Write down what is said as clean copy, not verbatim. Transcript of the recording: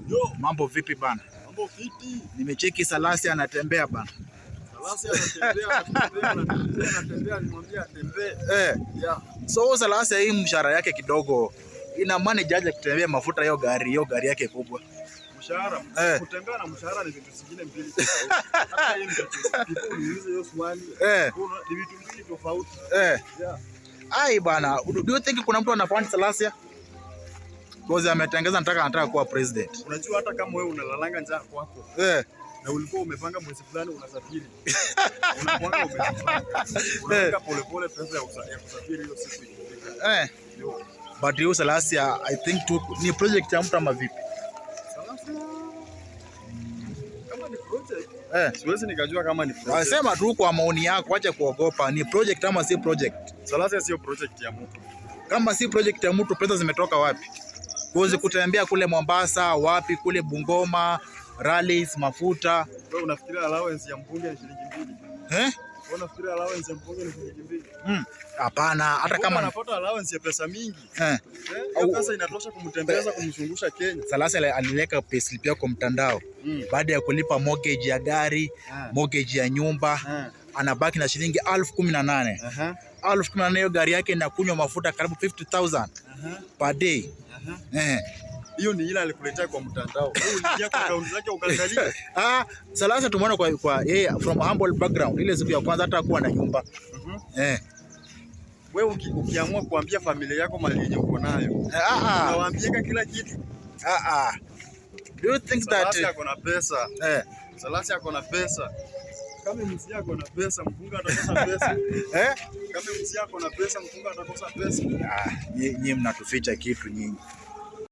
Yo, Mambo vipi bana? Mambo fiti. Nimecheki Salasya anatembea bana. Salasya anatembea, anatembea, anatembea, anatembea, alimwambia atembee. Yeah. So Salasya hii mshahara yake kidogo ina manage aje kutembea mafuta hiyo gari yake kubwa? Mshahara, kutembea na mshahara ni vitu zingine mbili tofauti. Hata hii ni vitu, before uniulize hiyo swali, ni vitu mbili tofauti. Yeah. Ai bana, do you think kuna mtu anafund Salasya? Because ametengeza anataka kuwa president. Unajua hata kama wewe unalalanga njaa kwako na ulikuwa umepanga mwezi fulani unasafiri, unakuanga umejipanga. Unaweka polepole pesa ya kusafiri hiyo siku ikifika. Yo. But hiyo Salasya, I think tu ni project ya mtu ama vipi? Salasya kama ni project, siwezi nikajua kama ni project. Wasema tu kwa maoni yako, acha kuogopa. Ni project ama si project? Salasya sio project ya mtu. Kama si project ya mtu, pesa zimetoka wapi? Kuwezi kutembea kule Mombasa, wapi kule Bungoma, rallies, mafuta. Wewe unafikiria allowance ya mbunge ni shilingi 2? Eh? Wewe unafikiria allowance ya mbunge ni shilingi 2? Hapana, hata Mbunge kama anapata allowance ya pesa mingi. Eh? Hiyo pesa inatosha kumtembeza, kumzungusha Kenya. Salasya aliweka payslip yako mtandao baada ya kulipa mortgage ya gari, mortgage ya nyumba, anabaki na shilingi 18,000. 18,000, hiyo gari yake inakunywa mafuta karibu 50,000 per day. Eh. Hiyo ni ile alikuletea kwa mtandao. Wewe uliingia kwa akaunti zake ukaangalia. Ah, Salasya tumeona kwa yeye from humble background. Ile siku ya kwanza hata kuwa na nyumba. Eh. Wewe ukiamua kuambia familia yako mali yenye uko nayo, Ah, ah. unawaambianga kila kitu. Ah, ah. Do you think that Salasya ako na pesa. Salasya ako na pesa. Kama MCA ako na pesa, mbunge atakosa pesa? Eh? Kama MCA ako na pesa, mbunge atakosa pesa? Ah, nyinyi mnatuficha kitu nyinyi.